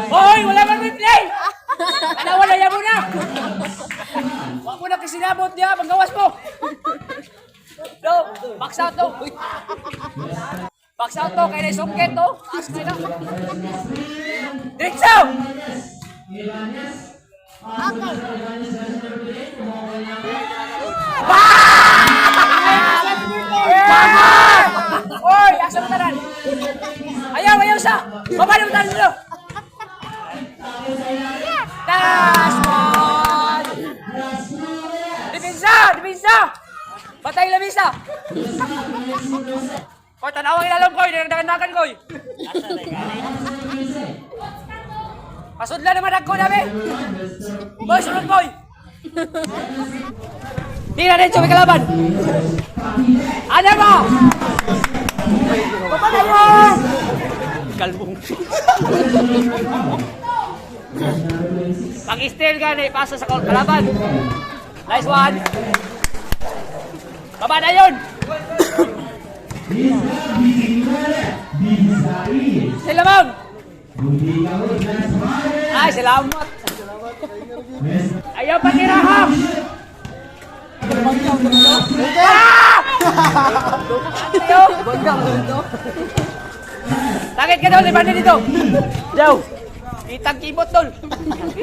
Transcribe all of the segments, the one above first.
Hoy, wala man replay. Ana wala ya mo na. Wa mo na kisinabot niya, panggawas mo. No, box out to. Box out to, kay na sungkit to. Taas na na. Diretso! Okay. Baba! Oy, asa mo tanan? Ayaw, ayaw sa. Baba na mo tanan dito. Last one. Depensa, depensa. Patay lamisa. Koy, tanawang ilalom koy, dinagdagan koy. Pasudla naman ako nabi. Boy, sunod boy. Di na rin may kalaban. Ano ba? Papatayo! Kalbong. Pag-steal ka na ipasa sa kalaban. Nice one. Baba na yun. Sila ma'am. Ay, salamat. Ayaw pa tira ha. Ah! Ayaw. Takit ka daw, libanda dito. Jaw. Kitang kibot tol.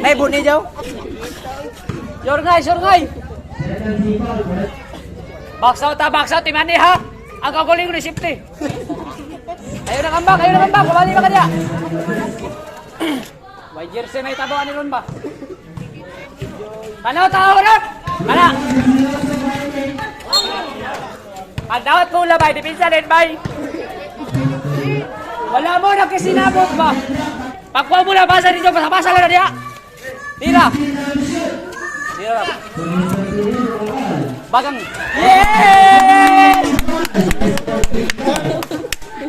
May buni jaw. Yorngay, yorngay. Box out ha, box out. Timani ha. Ang kagaling ko ni Safety. Ayaw na kambak, ayaw na kambak. Kumali ba kanya? May jersey may tabo ani ron ba? Tanaw tao ron. Kana. Ang ko labay, depensa din bay. Wala mo na kisinabot ba? Pagkuha mo na basa dito, basa-basa lang na diya. Tira. Tira. Bagang. Yes!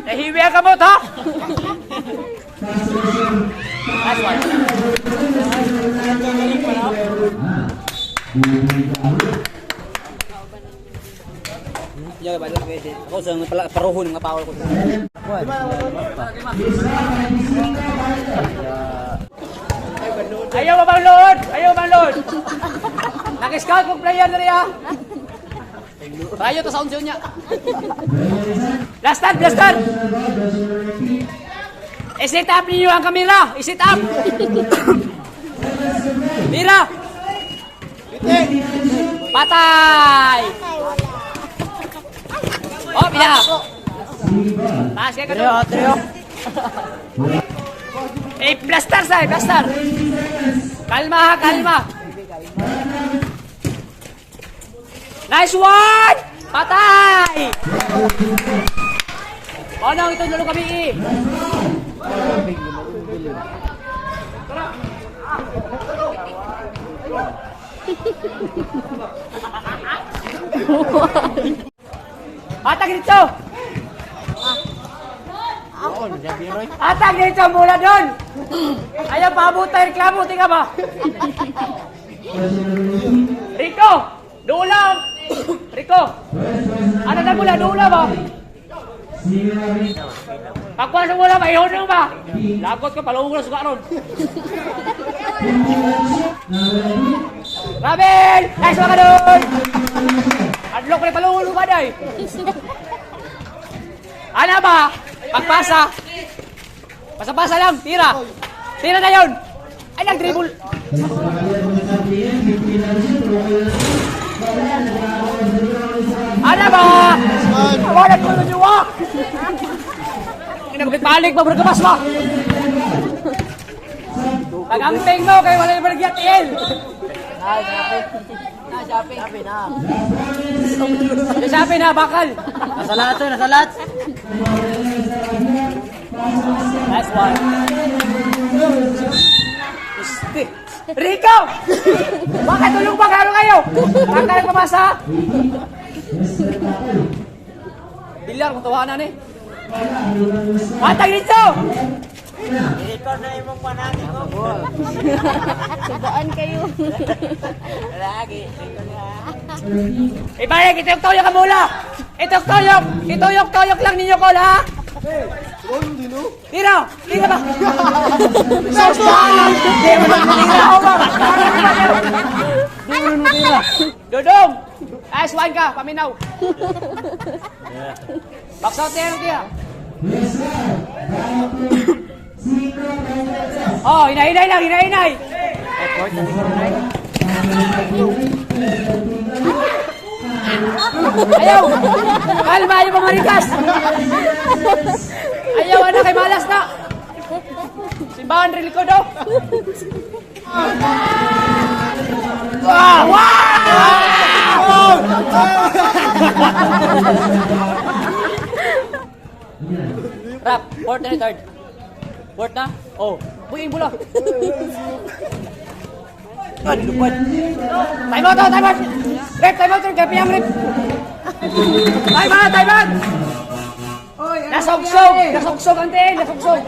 Nahiwi ang kamot, ha? Nice one. Ya, ba ako sa pala paruhon nga power ko. Ayaw ba bang load? Ayaw bang load? Nag-scout kong player na riya. Rayo to sa unsa niya. Last time, last time. I-set up ninyo ang kamera. I-set up. Tira. Patay. Oh, pila. Taas kayo ka doon. Trio, Eh, blaster sa, blaster. Kalma ha, kalma. Nice one! Patay! Paano ito lalo kami eh? Atag dito! Atag dito mula doon! Ayaw paabot tayo reklamo, tingnan ba? Rico! Dula! Rico! Ano na mula? Dula ba? Pagkuha sa mula ba? Ihon ba? Lagot ka, palungo na suka ron. Rabel! Nice one ka doon! Adlok ko na palungo ka day. Ano ba? Pagpasa. Pasa-pasa lang, tira. Tira na yun. Ay, nag-dribble. Ano ba? Wala ko na niwa. Kinabalik ba, berkemas ba? Pag-amping mo, kay wala yung bergyat, TL. Sabi na. Sabi na, bakal. Nasa lahat to, nasa lahat. Nice one. Este. Rico! Bakit tulong pa gano'n kayo? Baka nagpapasa? Bilyar kung tawanan eh. Patag dito! I-record na imong panani ko. Subaan kayo. Lagi. Ibalik, ito yung toyo ka mula! Ito toyok! Ituyok-toyok lang ninyo call, ha? Tira! Tira ba? Tira ba? Dodong! Ayos, one ka, paminaw. Box out na yan, tira. Oh, hinay-hinay lang, hinay-hinay. Ayaw! Kalma, ayaw pamarikas! Ayaw, anak, kay malas na! Simbahan rin likod, oh! Wow! Wow! Rap, fourth na third. Fourth na? Oh, buing bula. Lupad, lupad. Time out, oh, time out! Rep, time out, rep, kaya rep. Time out, time out! Nasogsog! Nasogsog ang tiin! Nasogsog!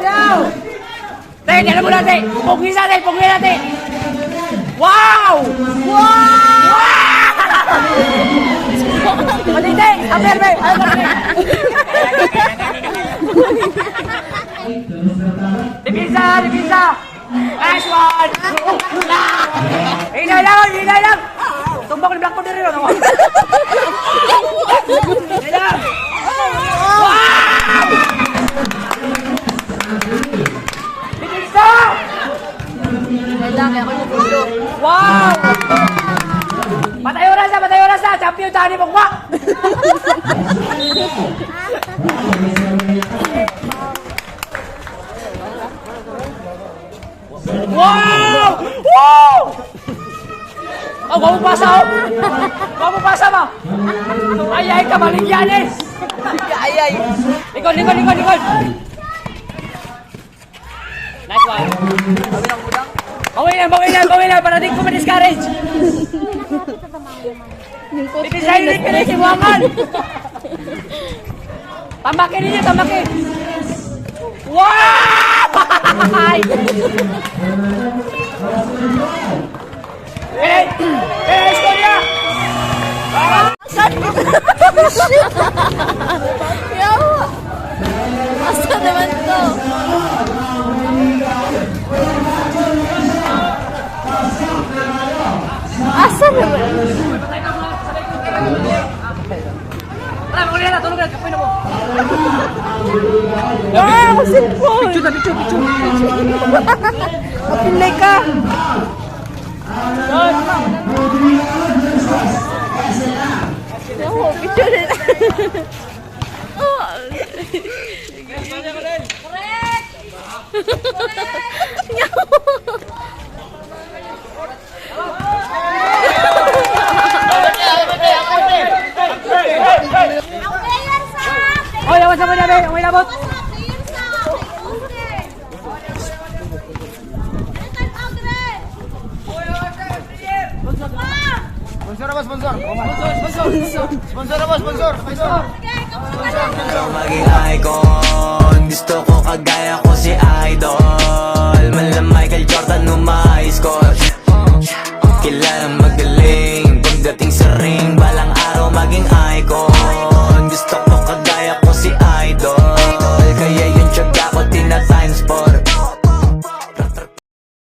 Te, alam mo natin! Pugis natin! Pugis natin! Wow! Wow! Pati, te! Aper, be! Aper, Depensa! Depensa! Nice one! Hinay lang! Hinay lang! Tumbak ni Blackboard rin! Ano? Hinay lang! Wow! Depensa! Kailangan ako yung gulo. Wow! Patay oras na! Patay oras na! Champion tayo ni Bukwa! Wow! Wow! Oh, bago pasa oh! Bago pasa ba? Ay, ay, kamaligyan eh! Ay, ay. Likod, likod, likod, likod! Nice one. Bawi lang, bawi lang, para di ko ma-discourage. Yung coach Ibisahin ni Pere si Wangan. Tamakin ninyo, tamakin. Wow! Eh, eh, istorya! Yawa! Asa naman to? Asa naman? Tara, uli na, tulog na, kapoy na mo. Ah, ako cellphone! Picture na, picture, picture. Kapilay ka! Yawa, picture na. Oh. Yawa. Ang player sa Oy, awan sa mga be, umay labot. player sa Sponsor ako, sponsor. Sponsor, sponsor ako, sponsor. Sponsor. Maging icon. Gusto ko kagaya ko si Idol. Mala Michael Jordan, umay score. Kilala